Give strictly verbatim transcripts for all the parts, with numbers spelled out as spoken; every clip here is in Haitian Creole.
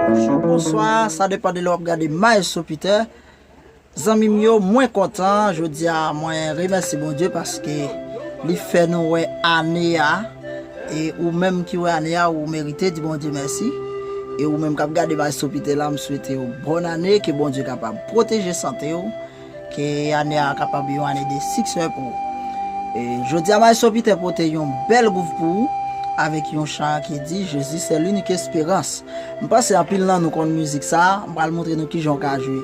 Bonjou, bonswa, sa depann de lè w ap gade Maestro Peter. Zanmi m yo, mwen kontan. Jodi a, mwen remèsye Bondye paske li fè nou wè ane a. E ou menm ki wè ane a, ou merite di Bondye mèsi. E ou menm k ap gade Maestro Peter la, m swete w bòn ane, ke Bondye kapab pwoteje sante w, ke ane a kapab yon ane de siksè pou ou. E jodi a, Maestro Peter pote yon bèl gwouv pou ou, avèk yon chan ki di, Jésus, c'est l'unique espérance. M panse anpil nan nou konn mizik sa a. M pral montre nou kijan w ka jwe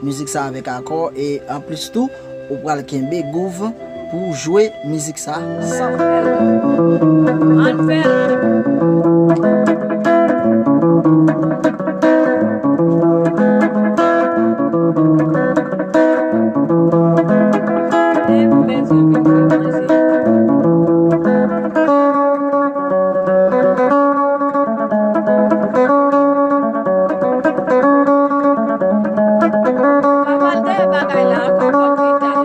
mizik sa a avèk akò. E anplis tou, ou pral kenbe gwouv pou w jwe mizik sa a san fè l. Ann fè l. Lè m bezwen vin fè manje. Pa pral dèyè bagay la ankò, kòm li ta ye.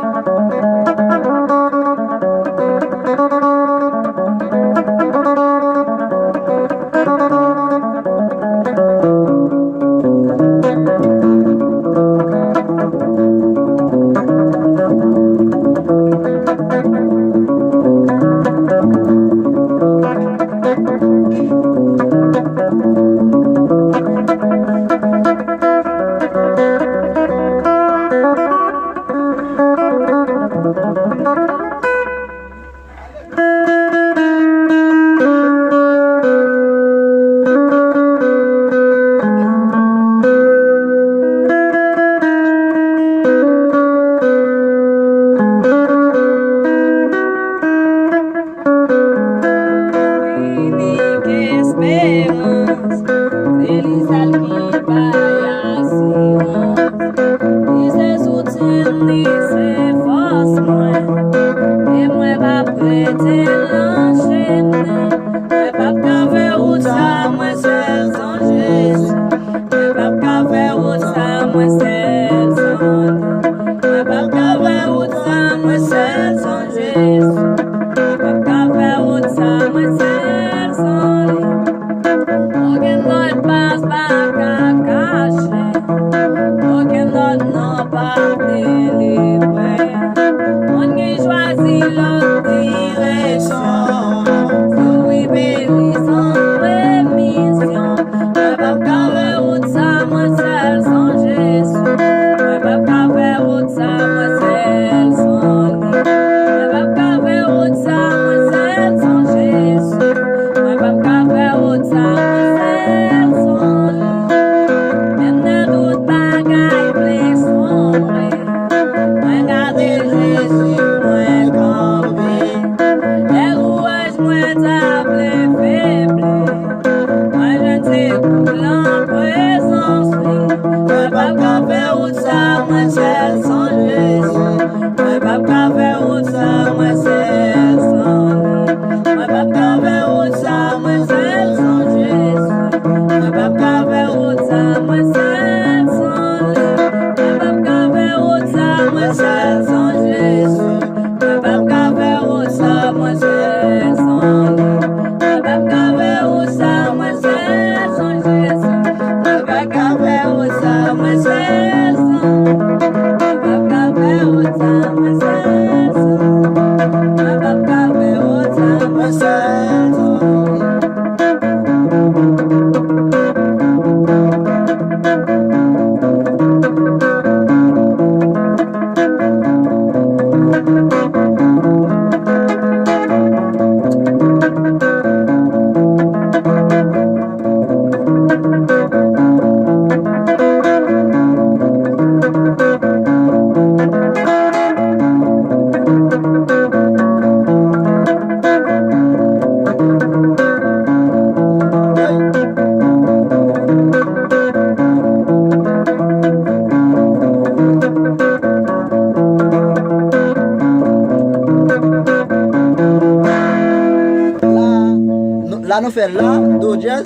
Nou fè la, do dyèz,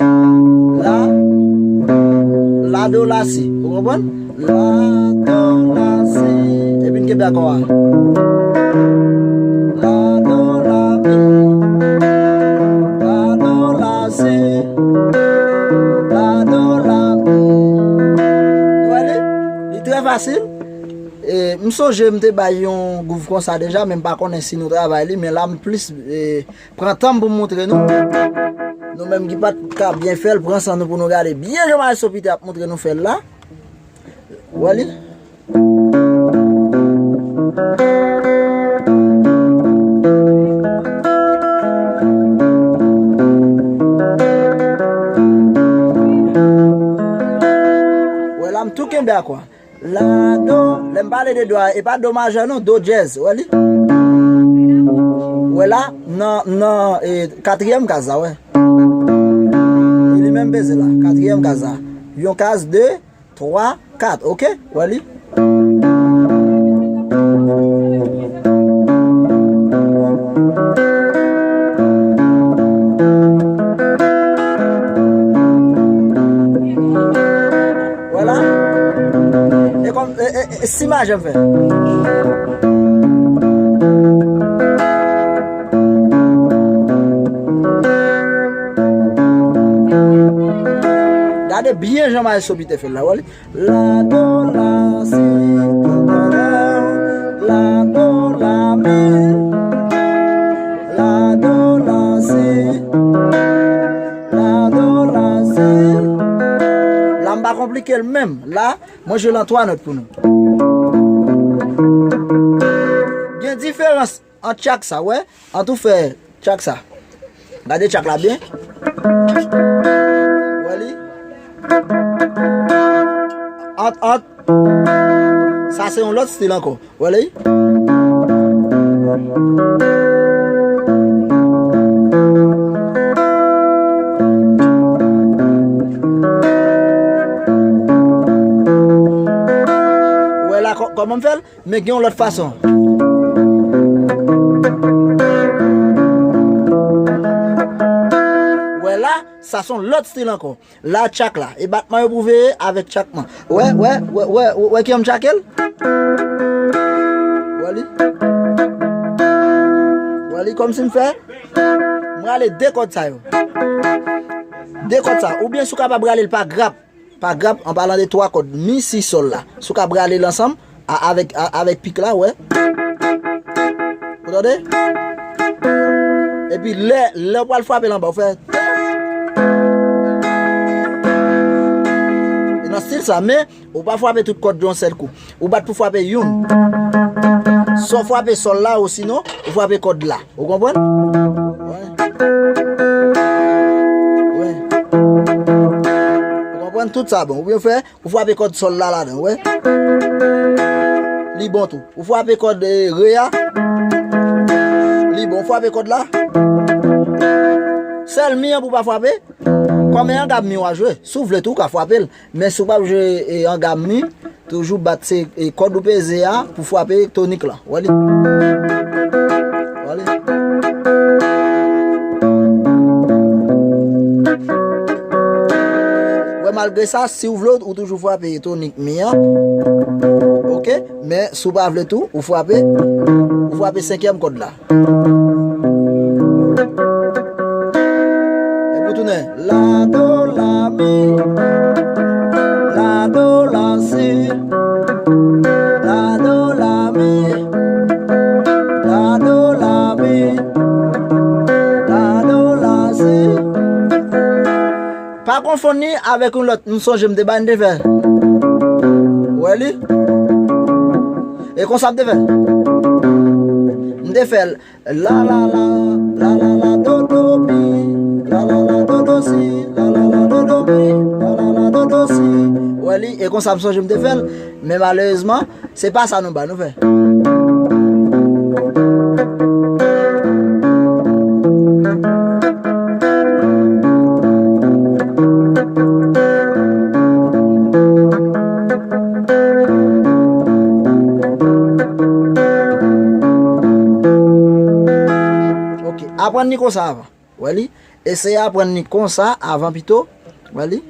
la, la, do, la, si. Ou konprann? La, do, la, si. Epi n kenbe akò a. La, do, la, mi. La, do, la, si. La, do, la, mi. Ou wè li? Li trè fasil. E, m sonje m te bay yon gwouv konsa deja, men m pa konnen si nou travay li, men la m plis, e, pran tan m pou m montre nou. Nou menm ki pa t ka byen fè l, pran san nou pou nou gade byen jan Maestro Peter ap montre nou fè l la. Ou wè li? Wè la, m tou kenbe akò a. La, do, lè m pale de do a, e pa do majè non, do dyèz, wè li? Wè la, nan, nan, e, katriyèm kaz la, wè. E li menm peze la, katriyèm kaz la. Yon kaz, de, twa, kat, oke? Wè li? Wè la. E kòm, e, e, e, si majè m fè. Gade byen jan Maestro Peter fè l la, wè li? La, do, la, si, la, do, la, do, la, mi. La, do, la, si. La, do, la, si. La, m pa konplike l menm. La, mwen jwe l an twa nòt pou nou. Gen diferans ant tchak sa, wè. Ant ou fè tchak sa. Gade tchak la byen. Wè li? Ant, ant. Sa se yon lòt stil ankò. Wè li? Wè la kò-, kòman m fè l? Men gen yon lòt fason. Wè la, sa se yon lòt stil ankò. La, tchak la. E batman yo pou veye avèk tchakman. Wè, wè, wè, wè, wè, wè kijan m tchake l? Wè li? Wè li kòmsi m fè? M rale de kòd sa yo. De kòd sa. Oubyen si w kapab rale l pa grap. Pa grap, an palan de twa kòd, mi, si, sòl la. Si w ka brale l ansanm, a, avèk, a, avèk pik la, wè. Ou tande? Epi lè, lè w pral frape l anba, w fè. E nan stil sa, men, ou pa frape tout kòd yon sèl kou. Ou bat pou frape youn. Si w frape sòl la, osinon, ou frape kòd la. Ou konprann? Wè. Wè. Ou konprann? Tout sa bon. Oubyen w fè, ou frape kòd sòl la ladan, wè. Li bon tou. Ou frape kòd, e, re a. Li bon, ou frape kòd la. Sèl mi an pou w pa frape. Kòm e an gam mi w a jwe. Si w vle tou, ou ka frape l. Men si w p ap jwe, e, an gam mi, toujou bat se, e, kòd ou peze a pou frape tonik lan. Wè li? Wè li? Wè, malgre sa, si w vle, ou toujou frape tonik mi an. Oke? Men si w pa vle tou, ou frape, ou frape senkyèm kòd la. Epi w tounen. La, do, la, mi. La, do, la, si. La, do, la, mi. La, do, la, mi. La, do, la, si. Pa konfonn li avèk yon lòt, m sonje m te ba n te fè. Wè li? E konsa m te fè. M te fè l la, la, la, la, la, la, do, do, mi. La, la, la, do, do, si. La, la, la, do, do, mi. La, la, la, do, do, si. Wè li? E konsa m sonje m te fè l. Men malerezman, se pa sa nou ba nou fè. Ok, aprann li konsa avan. Wè li? Eseye aprann li konsa avan pito. Wè li.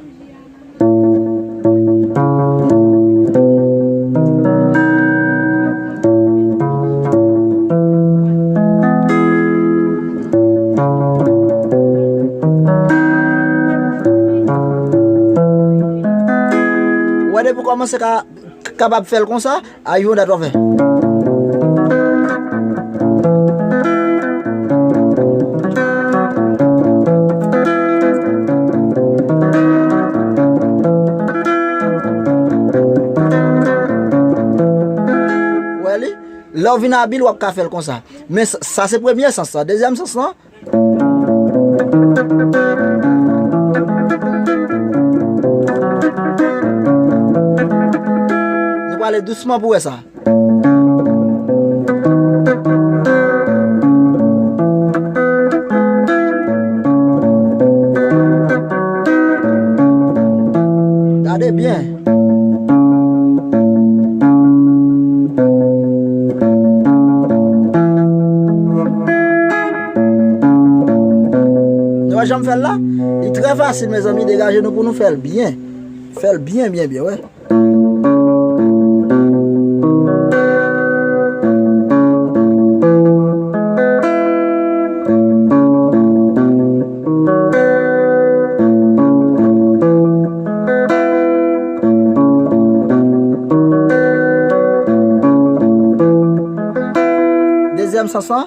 Wè depi w kòmanse ka, kapab fè l konsa, a yon dat w ap fè. Wè li, lè w vin abil, w ap ka fè l konsa. Men sa, sa se premye sans lan. Dezyèm sans lan, nou prale dousman pou wè sa. Gade byen. Nou wè jan m fè l la? Li trè fasil, mezanmi, degaje nou pou nou fè l byen. Fè l byen, byen, byen, wè. Dezyèm sans lan.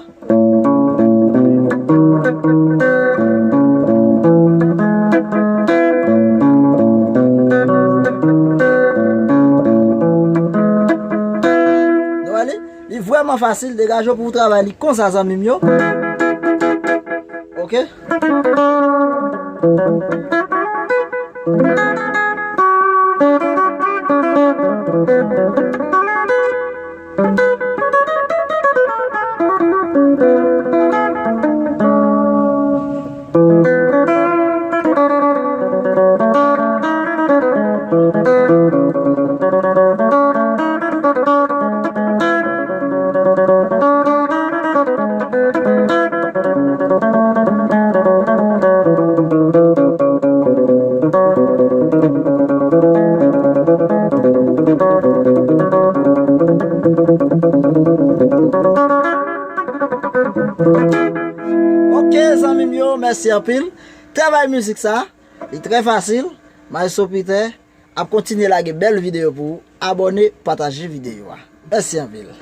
Nou wè li? Li vrèman fasil, degaje w pou w travay li konsa, zanmi m yo. Oke? Ok, zanmi m yo, mèsi anpil. Travay mizik sa, li trè fasil. Maestro Peter ap kontinye lage bèl videyo pou ou. Abòne, pataje videyo a. Mèsi anpil.